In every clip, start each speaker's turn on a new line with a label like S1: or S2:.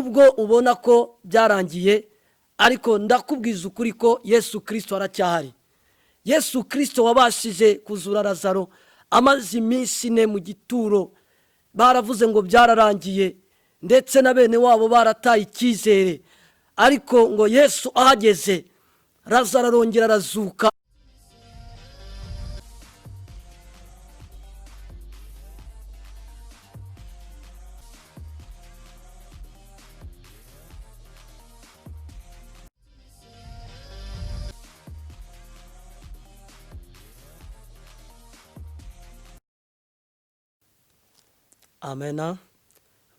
S1: Nubwo ubona ko byarangiye, ariko ndakubwiza ukuri ko Yesu Kirisito aracyahari. Yesu Kirisito wabashije kuzura Lazaro amaze iminsi 4 mu gituro, baravuze ngo byararangiye, ndetse na bene wabo barataye icyizere, ariko ngo Yesu ahageze Lazaro arongera arazuka. Amena.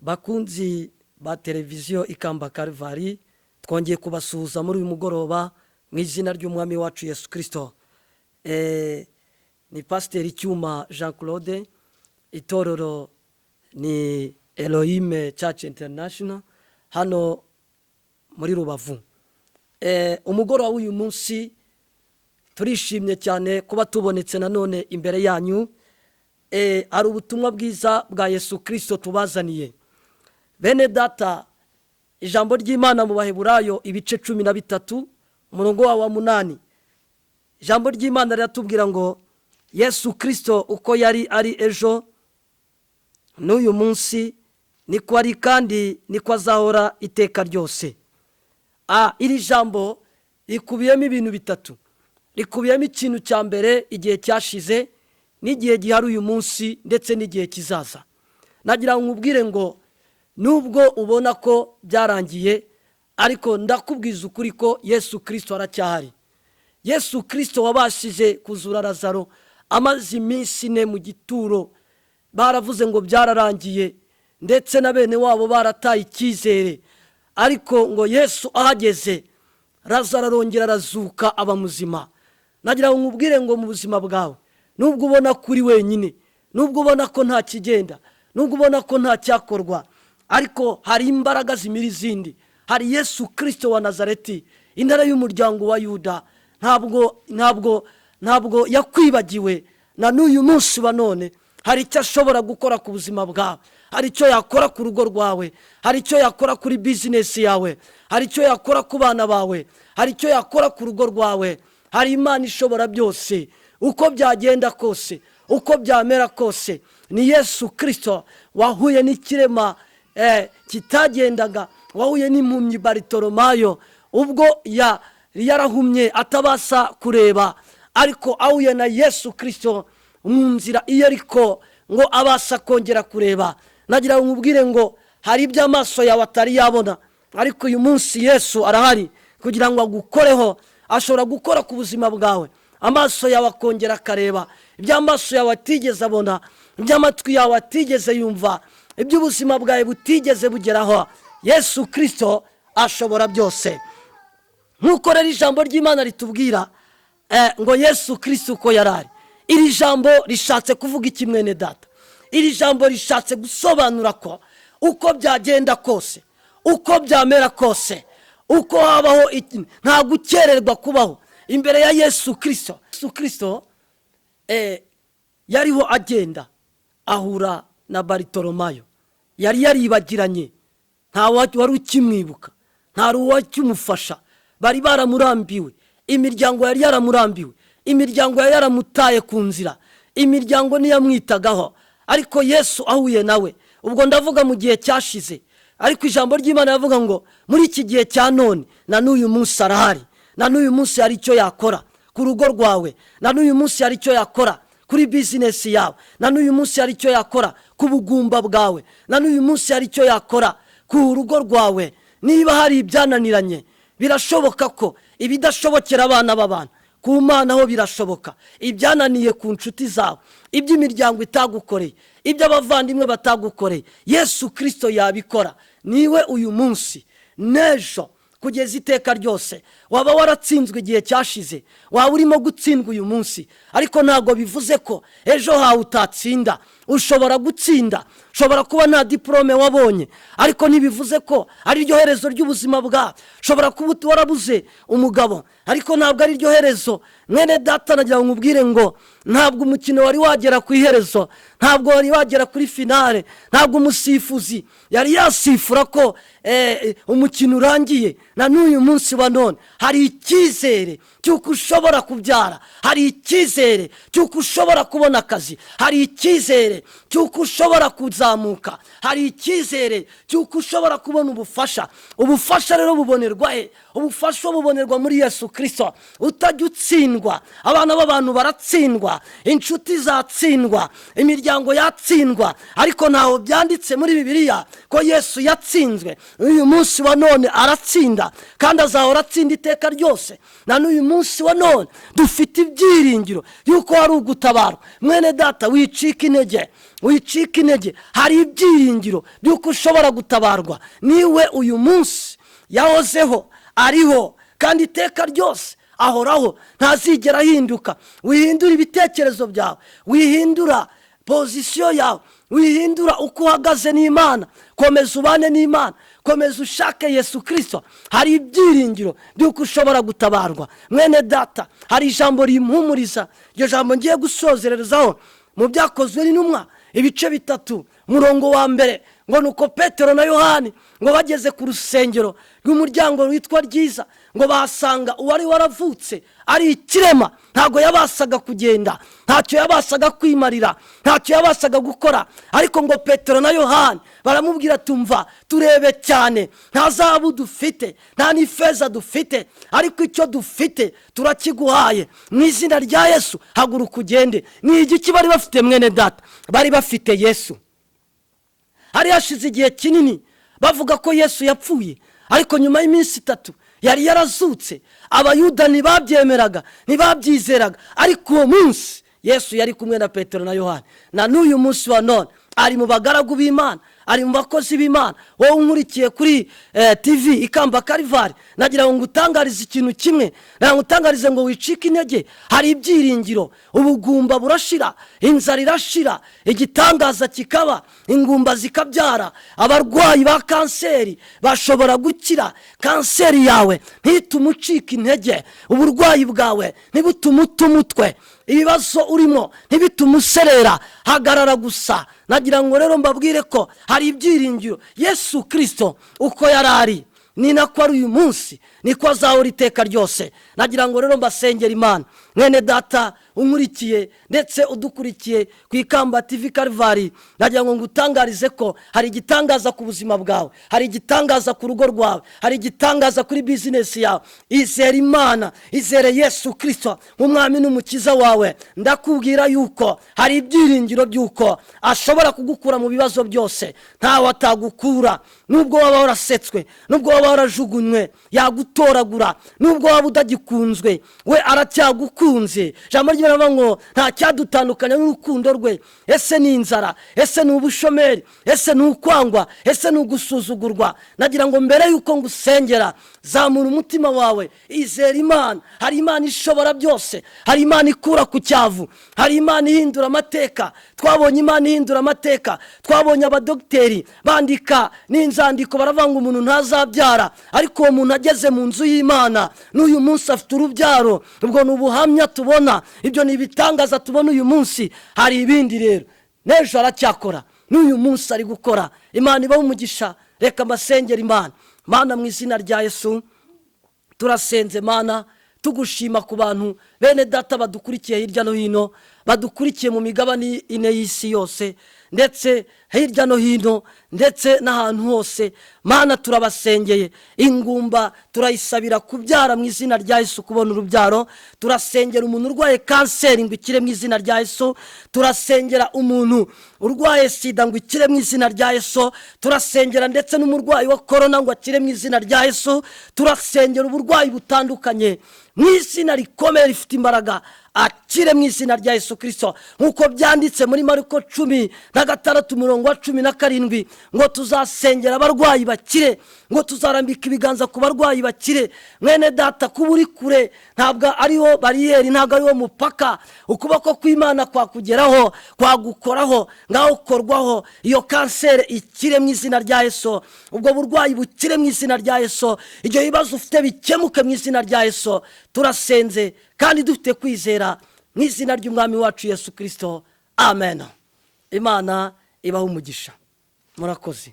S1: Bakunzi ba televiziyo Ikamba Calvary, twongeye kubasuhuza muri uyu mugoroba mu izina ry'umwami wacu Yesu Kristo. Ni Pasiteri Cyuma Jean Claude, itorero ni Elohim Church International hano muri Rubavu. Umugoroba w'uyu munsi turishimye cyane kuba tubonetse nanone imbere yanyu. Hari ubutumwa bwiza bwa Yesu Kristo tubazaniye. Bene data, ijambo ry'Imana mu Baheburayo ibice 13 umurongo wa 8, ijambo ry'Imana riratubwira ngo Yesu Kristo uko yari ari ejo n'uyu munsi niko ari, kandi niko azahora iteka ryose. Iri jambo rikubiyemo ibintu bitatu. Rikubiyemo ikintu cya mbere, igihe cyashize n'igihe gihari uyu munsi ndetse n'igihe kizaza. Nagira ngo nkubwire ngo nubwo ubona ko byarangiye, ariko ndakubwiza ukuri ko Yesu Kristo aracyahari. Yesu Kristo wabashije kuzura Lazaro amaze iminsi 4 mu gituro, baravuze ngo byararangiye, ndetse na bene wabo barataye icyizere, ariko ngo Yesu ahageze Lazaro arongera arazuka aba muzima. Nagira ngo nkubwire ngo mu buzima bwawe, nubwo ubona kuri wenyine, nubwo ubona ko nta kigenda, nubwo ubona ko nta cyakorwa, ariko hari imbaraga zimira izindi. Hari Yesu Kristo wa Nazareti, intare y'umuryango wa Yuda. Ntabwo yakwibagiwe na n'uyu munsi wa none. Hari icyo ashobora gukora ku buzima bwawe, hari icyo yakora ku rugo rwawe, hari icyo yakora kuri bizinesi yawe, hari icyo yakora ku bana bawe, hari icyo yakora ku rugo rwawe. Hari Imana ishobora byose, uko byagenda kose, uko byamera kose. Ni Yesu Kristo wahuye n'ikirema kitagendaga, wahuye n'impumyi Bartolomayo ubwo yarahumye atabasha kureba, ariko ahuye na Yesu Kristo mu nzira iyo ariko ngo abasha kongera kureba. Nagira ngo nkubwire ngo hari ibyo amaso yawe atari yabona, ariko uyu munsi Yesu arahari kugira ngo agukoreho. Ashobora gukora ku buzima bwawe, amaso yawe akongera akareba ibyo amaso yawe atigeze abona, ibyo amatwi yawe atigeze yumva, ibyo ubuzima bwawe butigeze bugeraho. Yesu Kristo ashobora byose. Nk'uko rero ijambo ry'Imana ritubwira ngo Yesu Kristo uko yarari. Iri jambo rishatse kuvuga iki mwene data? Iri jambo rishatse gusobanura ko uko byagenda kose, uko byamera kose, uko habaho nta gukererwa kubaho imbere ya Yesu Kristo. Yesu Kristo yariho agenda ahura na Bartolomayo, yari yaribagiranye, nta wari ukimwibuka, nta uwakimufasha, bari baramurambiwe, imiryango yari yaramurambiwe, imiryango yari yaramutaye ku nzira, imiryango ntiyamwitagaho. Ariko Yesu ahuye nawe, ubwo ndavuga mu gihe cyashize, ariko ijambo ry'Imana yavuga ngo muri iki gihe cya none na n'uyu munsi arahari, na n'uyu munsi hari icyo yakora ku rugo rwawe, na n'uyu munsi hari icyo yakora kuri bizinesi yawe, na n'uyu munsi hari icyo yakora ku bugumba bwawe, na n'uyu munsi hari icyo yakora ku rugo rwawe. Niba hari ibyananiranye, birashoboka ko ibidashobokera abana b'abantu ku Mana ho birashoboka. Ibyananiye ku nshuti zawe, iby'imiryango itagukoreye, iby'abavandimwe batagukoreye, Yesu Kristo yabikora. Niwe uyu munsi n'ejo kugeza iteka ryose. Waba waratsinzwe igihe cyashize, waba urimo gutsindwa uyu munsi, ariko ntabwo bivuze ko ejo hawe utatsinda. Ushobora gutsinda, ushobora kuba nta diplome wabonye, ariko ntibivuze ko ari ryo herezo ry'ubuzima bwawe. Ushobora kuba warabuze umugabo, ariko ntabwo ari ryo herezo. Mwene data, nagira ngo nkubwire ngo Ntabwo umukino wari wagera ku iherezo, ntabwo wari wagera kuri finale, ntabwo umusifuzi yari yasifura ko umukino urangiye. Na n'uyu munsi wa none hari icyizere cy'uko ushobora kubyara, hari icyizere cy'uko ushobora kubona akazi, hari icyizere cy'uko ushobora kuzamuka, hari icyizere cy'uko ushobora kubona ubufasha. Ubufasha rero bubonerwa he? Ubufasha bubonerwa muri Yesu Kirisito utajya utsindwa. Abana b'abantu baratsindwa, inshuti zatsindwa, imiryango yatsindwa, ariko ntaho byanditse muri Bibiliya ko Yesu yatsinzwe. Uyu munsi wa none aratsinda kandi azahora atsinda iteka ryose. Na n'uyu munsi wa none dufite ibyiringiro yuko hari ugutabarwa. Mwene data, wicika intege, wicika intege. Hari ibyiringiro by'uko ushobora gutabarwa. Niwe uyu munsi yahozeho, ariho, kandi iteka ryose ahoraho, ntazigera ahinduka. Wihindura ibitekerezo byawe, wihindura position yawe, wihindura uko uhagaze n'Imana. Komeza ubane n'Imana, komeza ushake Yesu Kirisito. Hari ibyiringiro by'uko ushobora gutabarwa. Mwene data, hari ijambo rimpumuriza, iryo jambo ngiye gusozerezaho mu Byakozwe n'Intumwa ibice 3, umurongo wa 1, ngo nuko Petero na Yohani ngo bageze ku rusengero rw'umuryango witwa Ryiza, ngo bahasanga uwari waravutse ari ikirema. Ntabwo yabasaga kugenda, ntacyo yabasaga kwimarira, ntacyo yabasaga gukora. Ariko ngo Petero na Yohani baramubwira: "Tumva, turebe cyane, nta zahabu dufite, nta n'ifeza dufite, ariko icyo dufite turakiguhaye. Mu izina rya Yesu, haguruka ugende." Ni igiki bari bafite, mwene data? Bari bafite Yesu. Hari hashize igihe kinini bavuga ko Yesu yapfuye, ariko nyuma y'iminsi 3 yari yarazutse. Abayuda ntibabyemeraga, ntibabyizeraga, ariko uwo munsi Yesu yari kumwe na Petero na Yohani. Na n'uyu munsi wa none ari mu bagaragu b'Imana, ari mu bakozi b'Imana. Wowe unkurikiye kuri TV Ikamba Karivari, nagira ngo ngutangarize ikintu kimwe, nagira ngo ngutangarize ngo wicike intege. Hari ibyiringiro. Ubugumba burashira, inzara irashira, igitangaza kikaba, ingumba zikabyara, abarwayi ba kanseri bashobora gukira. Kanseri yawe ntitume ucika intege, uburwayi bwawe ntibutume uta umutwe, ibibazo urimo ntibitume userera. Hagarara gusa. Nagira ngo rero mbabwire ko hari ibyiringiro. Yesu Kirisito uko yari ari ni nako ari uyu munsi, niko azahora iteka ryose. Nagira ngo rero mbasengera Imana. Mwene data unkurikiye ndetse udukurikiye ku Ikamba TV Karivari, nagira ngo ngutangarize ko hari igitangaza ku buzima bwawe, hari igitangaza ku rugo rwawe, hari igitangaza kuri business yawe. Izere Imana, izere Yesu Kirisito nk'umwami n'umukiza wawe. Ndakubwira yuko hari ibyiringiro by'uko ashobora kugukura mu bibazo byose. Ntawe atagukura. Nubwo waba warasetswe, nubwo waba warajugunywe, yagutoragura. Nubwo waba utagikunzwe, we aracyagukunze. Ijambo ry'Imana rivuga ngo nta cyadutandukanya n'urukundo rwe. Ese ni inzara? Ese ni ubushomeri? Ese ni ukwangwa? Ese ni ugusuzugurwa? Nagira ngo mbere y'uko ngusengera, zamura umutima wawe, izera Imana. Hari Imana ishobora byose, hari Imana ikura ku cyavu, hari Imana ihindura amateka. Twabonye Imana ihindura amateka. Twabonye abadogiteri bandika n'inzandiko, baravuga ngo umuntu ntazabyara, ariko uwo muntu ageze mu nzu y'Imana, n'uyu munsi afite urubyaro. Ubwo ni ubuhamya tubona, ibyo ni ibitangaza tubona uyu munsi. Hari ibindi rero n'ejo aracyakora, n'uyu munsi ari gukora. Imana ibahe umugisha. Reka mbasengera Imana. Mana, mu izina rya Yesu, turasenze Mana, tugushima ku bantu bene data badukurikiye hirya no hino, badukurikiye mu migabane ine y'isi yose, ndetse hirya no hino, ndetse n'ahantu hose. Mana, turabasengeye. Ingumba turayisabira kubyara mu izina rya Yesu, kubona urubyaro. Turasengera umuntu urwaye kanseri ngo ikire mu izina rya Yesu. Turasengera umuntu urwaye sida ngo ikire mu izina rya Yesu. Turasengera ndetse n'umurwayi wa korona ngo akire mu izina rya Yesu. Turasengera uburwayi butandukanye mu izina rikomeye rifite imbaraga, akire mu izina rya Yesu Kirisito, nk'uko byanditse muri Mariko 16 umurongo wa 17, ngo tuzasengera abarwayi bakire, ngo tuzarambika ibiganza ku barwayi bakire. Mwene data, kuba uri kure ntabwo ariho bariyeri, ntabwo ariwo mupaka. Ukuboko kw'Imana kwakugeraho, kwagukoraho. Ngaho ukorwaho, iyo kanseri ikire mu izina rya Yesu, ubwo burwayi bukire mu izina rya Yesu, ibyo bibazo ufite bikemuke mu izina rya Yesu. Turasenze kandi dufite kwizera Mu izina ry'Umwami wacu Yesu Kirisito, amen. Imana ibaha umugisha, murakoze.